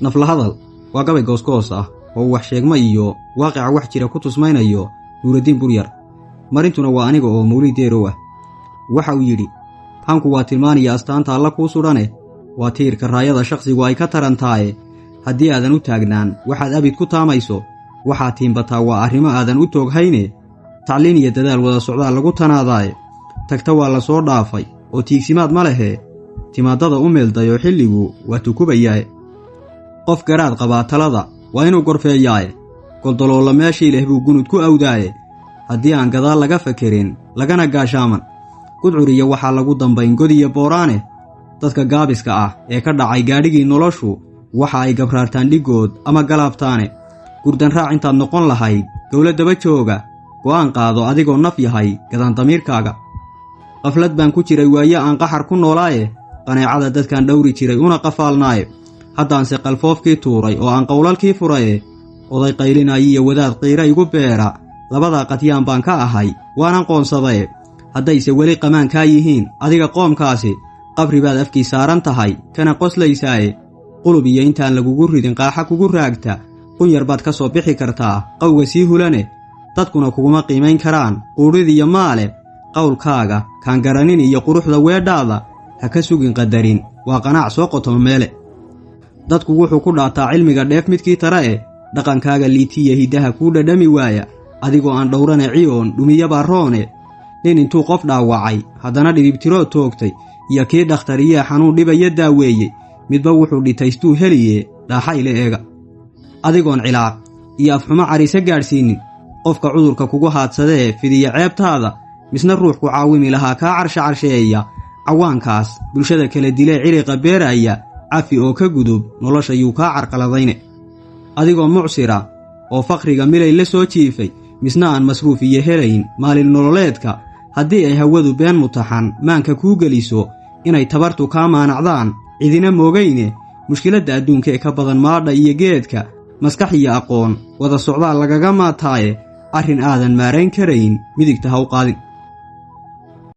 Naflahadal waa gabay goosgoos ah oo uu wax sheegma iyo waaqica wax jira ku tusmaynayo Nuuraddiin Buryar. Marintuna waa aniga oo Mawliid Deerow ah. Waxa uu yidhi: hanku waa tilmaanaya astaanta alla kuu sudhane, waa tiirka raayada shakhsigu ay ka tarantaaye. Haddii aadan u taagnaan waxaad abid ku taamayso, waxaad tiimbataa waa arrimo aadan u tooghayne. Tacliin iyo dadaal wada socdaal lagu tanaadaaye, tagta waa la soo dhaafay oo tiigsimaad ma lehe. Timaadada u meeldayo xilligu waa tukubayaaye. Qof garaad qabaa talada waa inuu gorfeeyaaye, goldoloolla meeshii leh buu gunud ku awdaaye. Haddii aan gadaal laga fakerin lagana gaashaaman, gudcuriyo waxaa lagu dambayn godiyo booraane. Dadka gaabiska ah ee ka dhacay gaadhigii noloshu waxa ay gabraartaan dhiggood ama galaabtaane. Gurdan raac intaad noqon lahayd gowla daba jooga, go'aan qaado adigoo naf yahay gadaan damiirkaaga. Qaflad baan ku jiray waaye aan qaxar ku noolaaye, qaneecada dadkaan dhowri jiray una qafaalnaaye. Haddaanse qalfoofkii tuuray oo aan qowlalkii furaye, oday qaylinaayo iyo wadaad qiira igu beera, labadaa qatyaan baan ka ahay waanan qoonsadaye. Haddayse weli qamaankaa yihiin adiga qoomkaasi, qabri baad afkii saaran tahay kana qoslaysaaye. Qulub iyo intaan lagugu ridin qaaxa kugu raagta, qunyar baad ka soo bixi kartaa qawga sii hulane. Dadkuna kuguma qiimayn karaan quudhid iyo maale. Qowlkaaga kaan garanin iyo quruxda weedhaada ha ka sugin qadarin, waa qanaac soo qotoma meele. Dadku wuxuu ku dhaataa cilmiga dheef midkii tara eh, dhaqankaaga liitiya hiddaha kuu dhadhami waaya, adigoo aan dhowrane ciyoon dhumiyabaa roone. Nin intuu qof dhaawacay haddana dhidibtiroo toogtay, iyo kii dhakhtariyaa xanuun dhibaya daaweeyey, midba wuxuu dhitaystuu heliye dhaaxa ile eega. Adigoon cilaaq iyo afxumo cariise gaadhsiinin qofka cudurka kugu haadsadee fidiya ceebtaada, misna ruux ku caawimi lahaa kaa carsha carsheeya, cawaankaas bulshada kala dilee ciriqa beeraaya, cafi oo ka gudub nolosha yuu kaa carqaladayne. Adigoo mucsira oo fakhriga milay la soo jiifay, misna aan masruuf iyo helayn maalin nololeedka, haddii ay hawadu been mutaxan maanka kuu geliso inay tabartu kaa maanacdaan cidina moogayne. Mushkiladda adduunka ee ka badan maadha iyo geedka, maskax iyo aqoon wada socdaal lagaga maataaye, arrin aadan maarayn karayn midigta ha u qaadin.